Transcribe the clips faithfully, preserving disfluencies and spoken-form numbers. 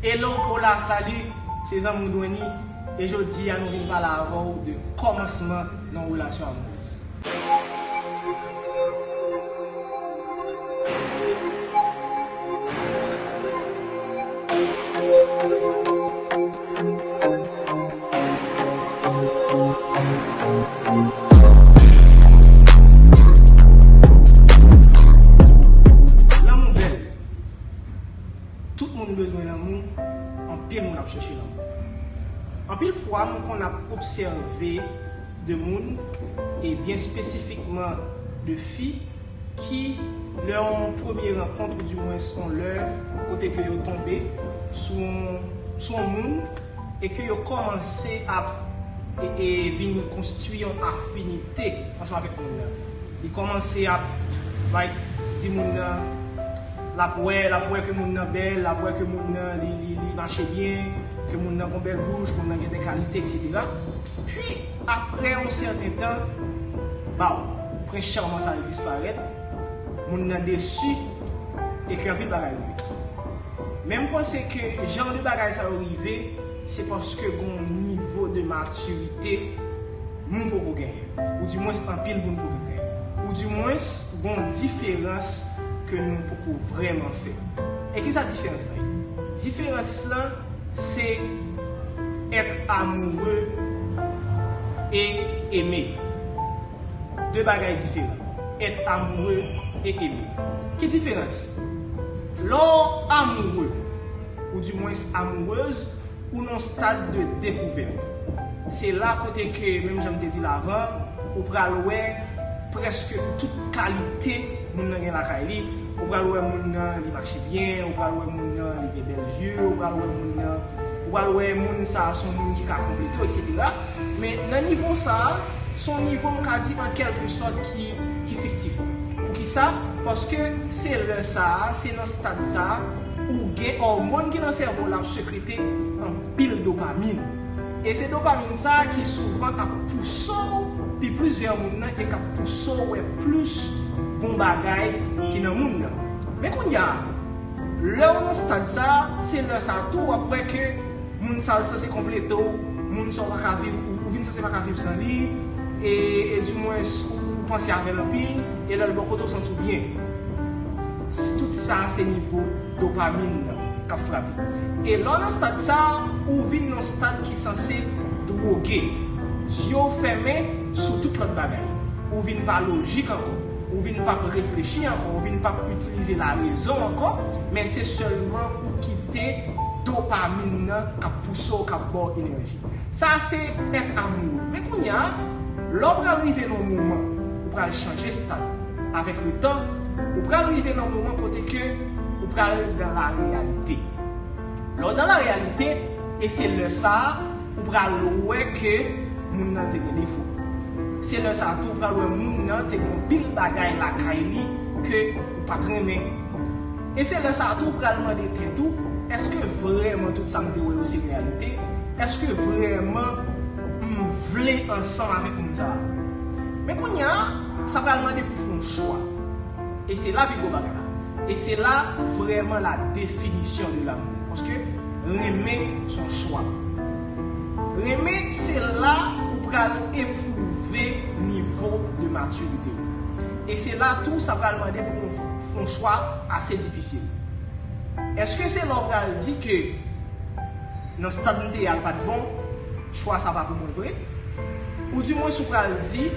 Hello, hola, salut, se zanmi w Dwenny, e jodi a nou vin pale avè w de kòmansman nan yon relasyon amourèz. Lanmou bèl. Tout moun bezwen lanmou, anpil moun ap chèche lanmou. Anpil fwa, m konn ap obsève de moun, e byen espesifikman de fi, ki, lè yon premye rankont, oudimwens yon lè kote ke yo tonbe sou yon, sou yon moun, e ke yo kòmanse ap e, e vin konstwi yon afinite ansanm avèk moun nan. Li kòmanse ap, like, di moun nan, l ap wè, l ap wè ke moun nan bèl, l ap wè ke moun nan li, li, li mache byen, ke moun nan gon bèl bouch, moun nan gen de kalite, et cetera. Pi, apre yon sèten tan, baw, prens chaman sa yo disparèt, moun nan desi, e ke anpil bagay rive. Men m panse ke jan de bagay sa yo rive, se paske gon nivo de matirite moun poko genyen. Oudimwens anpil moun poko genyen. Oudimwens gon diferans ke nou poko vrèman fè. E kisa diferans lan ye? Diferans lan, se être amoureux et aimer. De bagay diferan. Être amoureux et aimer. Ki diferans? Lè w amoureux, oudimwens amoureuse, ou nan stad de dekouvèt. Se la kote ke, menm jan m te di l avan, ou pral wè prèske tout kalite moun nan gen lakay li. Ou pral wè moun nan li mache byen, ou pral wè moun nan li gen bèl zye, ou pral wè moun nan, ou pral wè moun sa a se yon moun ki ka konplete w, et cetera. Men nan nivo sa a, se yon nivo m ka di an kèlke sòt ki, ki fiktif. Poukisa? Paske se lè sa a, se nan stad sa a, ou gen òmòn ki nan sèvo w la ap sekrete anpil dopamin. E se dopamin sa a ki souvan ap pouse w pi plis vè moun nan e k ap pouse w wè plis bon bagay ki nan moun nan. Men kounye a, lè w nan stad sa a, se lè sa a tou w ap wè ke moun sa a l sanse konplete w, moun sa a w pa ka viv, ou, ou vin sanse pa ka viv san li, e, e dimwens ou panse avè l anpil, e lè l bò kote w santi w byen. Tout sa a se nivo dopamin nan k ap frape. E lè w nan stad sa a, ou vin nan stad ki sanse dwoge. Zye w fèmen sou tout lòt bagay. Ou vin pa lojik ankò. Ou vin p ap reflechi ankò. Ou vin p ap itilize larezon ankò. Men se sèlman ou kite dopamin nan k ap pouse w, k ap ba w enèji. Sa se être amoureux. Men kounye a, lè w pral rive nan yon moman, ou pral chanje stad. Avèk le tan, ou pral rive nan yon moman kote ke ou pral dans la réalité. Lè w dans la réalité, e se lè sa a, ou pral wè ke moun nan te gen defo. Se lè sa a tou, ou pral wè moun nan te gen yon pil bagay lakay li ke ou pa t renmen. E se lè sa a tou ou pral mande tèt ou, èske vrèman tout sa m te wè yo se reyalite? Èske vrèman m vle ansanm avèk moun sa a? Men kounye a, sa pral mande pou w fè yon chwa. E se la pi gwo bagay la. E se la vrèman la définition de l'amour. Paske renmen se yon chwa. Renmen, se la ou pral epwouve nivo de matirite ou. E se la tou sa pral mande pou w fè yon chwa ase difisil. Èske se lè w pral di ke nan stad m te ye a l pa t bon, chwa sa pa pou mwen vre? Oudimwens ou pral di,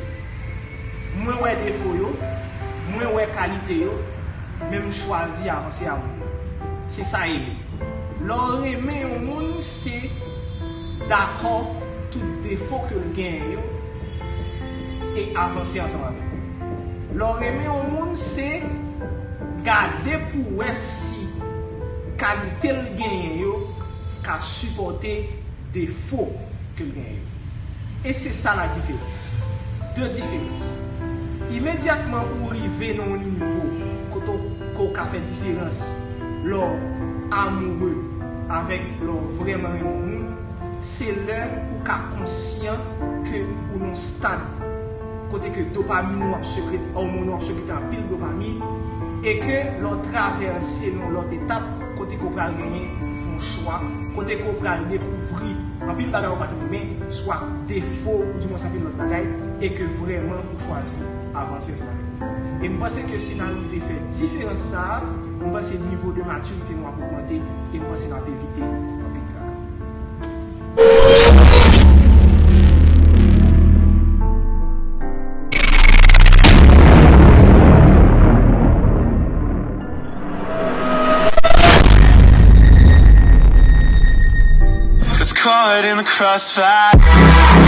mwen wè defo yo, mwen wè kalite yo, men m chwazi avanse avè w. Se sa e li. Lè w renmen yon moun, se dakò tout defo ke l genyen yo e avanse ansanm avè l. Lè w renmen yon moun, se gade pou w wè si kalite l genyen yo ka sipòte defo ke l genyen yo. E se sa la diferans. De diferans. Imedyatman ou rive nan yon nivo kote w, ke w ka fè diferans lè w amoureux avèk lè w vrèman renmen yon moun, se lè ou ka konsyan ke ou nan stad kote ke dopamin ou ap sekrete, òmòn ou ap sekrete anpil dopamin, e ke lè w travèse nan lòt etap kote ke w pral genyen fè yon chwa kote ke w pral dekouvri anpil bagay ou pa t renmen, swa defo, ou di mwens anpil lòt bagay, e ke vrèman ou chwazi avanse ansanm avèk li. E m panse ke si n arive fè diferans sa a, m panse nivo de matirite nou ap ogmante, e m panse n ap evite anpil traka. It's caught in the crossfire.